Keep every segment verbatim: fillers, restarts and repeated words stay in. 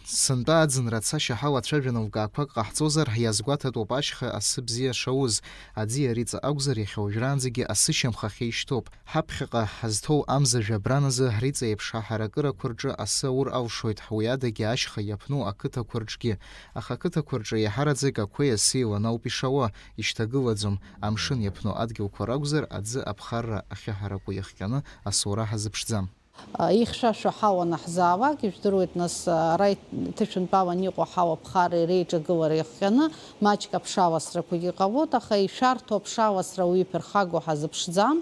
Сынтәа аӡынра ацашьа ҳалацәажәан лкаақәак ҟаҳҵозар, иазгәаҭатәуп ашьха асы бзиа шауз. Аӡиа риҵа акәзар, иахьа уажәраанӡагьы асы шьамхахьы ишьҭоуп. Ҳаԥхьаҟа ҳазҭоу амза жәабран азы риҵа еиԥш аҳаракырақәа рҿы асы аур алшоит, уи адагьы ашьха иаԥну ақыҭақәа рҿгьы. Аха ақыҭақәа рҿы иаҳараӡак ақәеи аси лан ауп ишауа, ишьҭагылаӡом. Амшын иаԥну адгьылқәа ракәзар, аӡы аԥхарра ахьыҳараку иахҟьаны асоура ҳазыԥшӡам. Ихьшәашәо ҳауа анаҳзаалак, ижәдыруеит, нас, ара иҭышәынтәалан иҟоу ҳауа ԥхарреи реиҿагылареи иахҟьаны маҷк аԥшаласрақәагьы ҟалоит, аха ишәарҭоу аԥшаласра уаҩы иԥырхагоу ҳазыԥшӡам.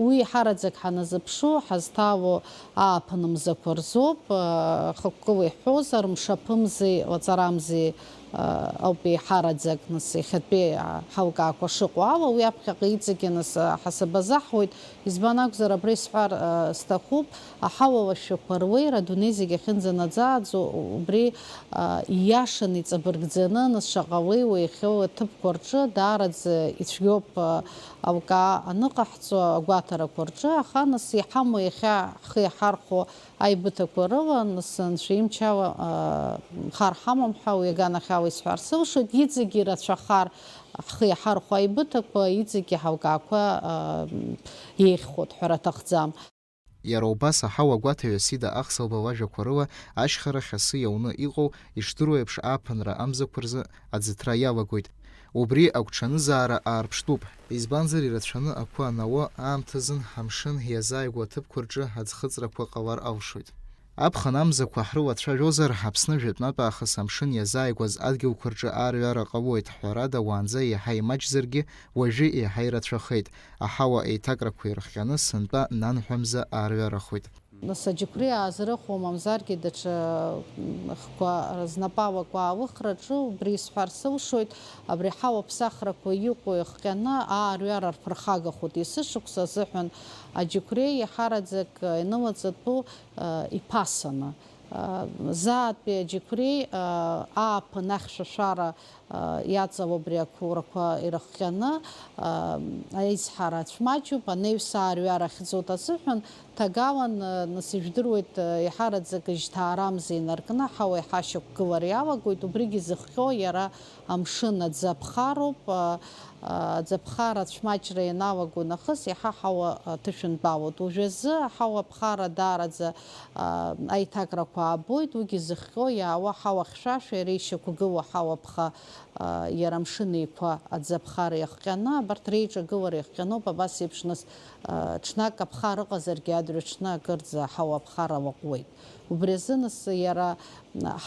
Уи ҳараӡак ҳаназыԥшу, ҳазҭало ааԥын мзақәа рзоуп, хықәкыла иҳәозар, мшаԥымзи лаҵарамзи ауп еиҳараӡак, нас, иахьатәи ҳалкаақәа шыҟоу ала, уи аԥхьаҟа иҵегьы, нас, ҳасаб азаҳуеит. Избан акәзар, абра исҳәар, э, сҭахуп, аҳауа лашәақәа руеира адунеи зегь ахьынӡанаӡааӡо, убри, э, ииашаны иҵабыргӡаны, нас, шаҟа уеиуа иахьоу аҭыԥқәа рҿы даараӡа ицәгьоуп, э, алкаа аныҟаҳҵо агәаҭарақәа рҿы, аха, нас, иҳамоу иахьа ҳхы иаҳархәо аибыҭақәа рыла, нас, анцәа имчала, э, хар ҳамам ҳәа уи аганахьала исҳәар сылшоит, иҵегьы ирацәахар, ҳхы иаҳархәо аибыҭақәа иҵегьы ҳалкаақәа, аа, еиӷьхоит ҳәара аҭахӡам. Иара убас аҳауа гәаҭаҩы Сида Ахсалба лажәақәа рыла, ашьхарахь асы иауны иҟоу, ишдыру еиԥш, ааԥынра амзақәа рзы аӡыҭра иалагоит. Убри агәҽанызаара аарԥштәуп, избанзар, ирацәаны ақәа анауа аамҭазын амшын иазааигәоу аҭыԥқәа рҿы аӡхыҵрақәа ҟалар алшоит. Аԥхын амзақәа ҳрылацәажәозар, Аԥсны жәытәнатә аахыс амшын иазааигәаз адгьылқәа рҿы аарҩара ҟалоит, ҳәарада, уаанӡа еиҳа имаҷзаргьы, уажәы еиҳа ирацәахеит. Аҳауа еиҭакрақәа ирыхҟьаны сынтәа нанҳәа мза аарҩарахоит. Нас аџьықәреи аазрыхуа, мамзаргьы даҽа, м, хқәа, знапы алаку аалыхраҿы, убри исҳәар сылшоит, абри аҳауа ԥсахрақәа иҟоу ихҟьаны аарҩара рԥырхагахоит. Есышықәса азыҳәан аџьықәреи иаҳараӡак, э, инылаҵатәу, э, иԥасаны. Э, заатәи аџьықәреи, э, ааԥын ахьшәашәара, э, иаҵало абри ақәурақәа ирыхҟьаны, э, аизҳара ацәмаҷуп, анаҩс аарҩара ахьӡоит азыҳәан, ҭагалан, э, нас ижәдыруеит, э, иаҳараӡак жьҭаарамза инаркны аҳауа иаҳа шьақәгылара иалагоит, убригьы зыхҟьо иара амшын аӡы аԥхароуп, э, э, аӡы аԥхара ацәмаҷра ианалаго нахыс иаҳа аҳауа, э, ҭышәынтәалоит. Уажәазы аҳауа аԥхара даараӡа, а, аиҭакрақәа аабоит, уигьы зыхҟьо иаауа ҳауа хьшәашәа, иара ишьақәгылоу ҳауа ԥха, а, иара амшын еиқәа аӡы аԥхара иахҟьаны, абарҭ реиҿагылара иахҟьаноуп, абас еиԥш, нас, а, ҽнак аԥхара ыҟазаргьы, адырҩаҽны акырӡа ҳауа аԥхара лаҟәуеит. Убри азы, нас, иара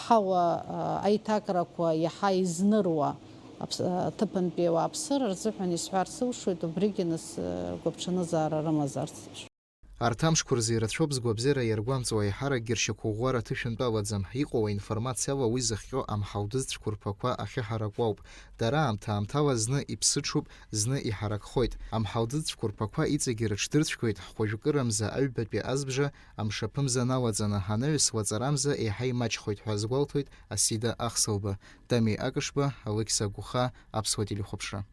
ҳауа, а, аиҭакрақәа иаҳа изныруа аԥс-, а, аҭыԥантәи ауааԥсыра рзыҳәан исҳәар сылшоит, убригьы, нас, а, ргәаԥҽанызаара рымазарц. Арҭ амшқәа рзы ирацәоуп згәабзиара иаргәамҵуа, еиҳаракгьы ршьақәыӷәӷәара ҭышәынтәалаӡам. Иҟоу аинформациала уи зыхҟьо амҳалдыз цәқәырԥақәа ахьыҳараку ауп. Дара аамҭа-аамҭала зны иԥсыҽуп, зны иҳаракхоит. Амҳалдыз цәқәырԥақәа иҵегьы рыҽдырцәгоит, хәажәкырамза аҩбатәи азбжа амшаԥымза налаҵаны, анаҩс лаҵарамза еиҳа имаҷхоит ҳәа азгәалҭоит Асида Ахсылба. Тами Акышба, Алықьса Гәыха, Аԥсуа телехәаԥшра.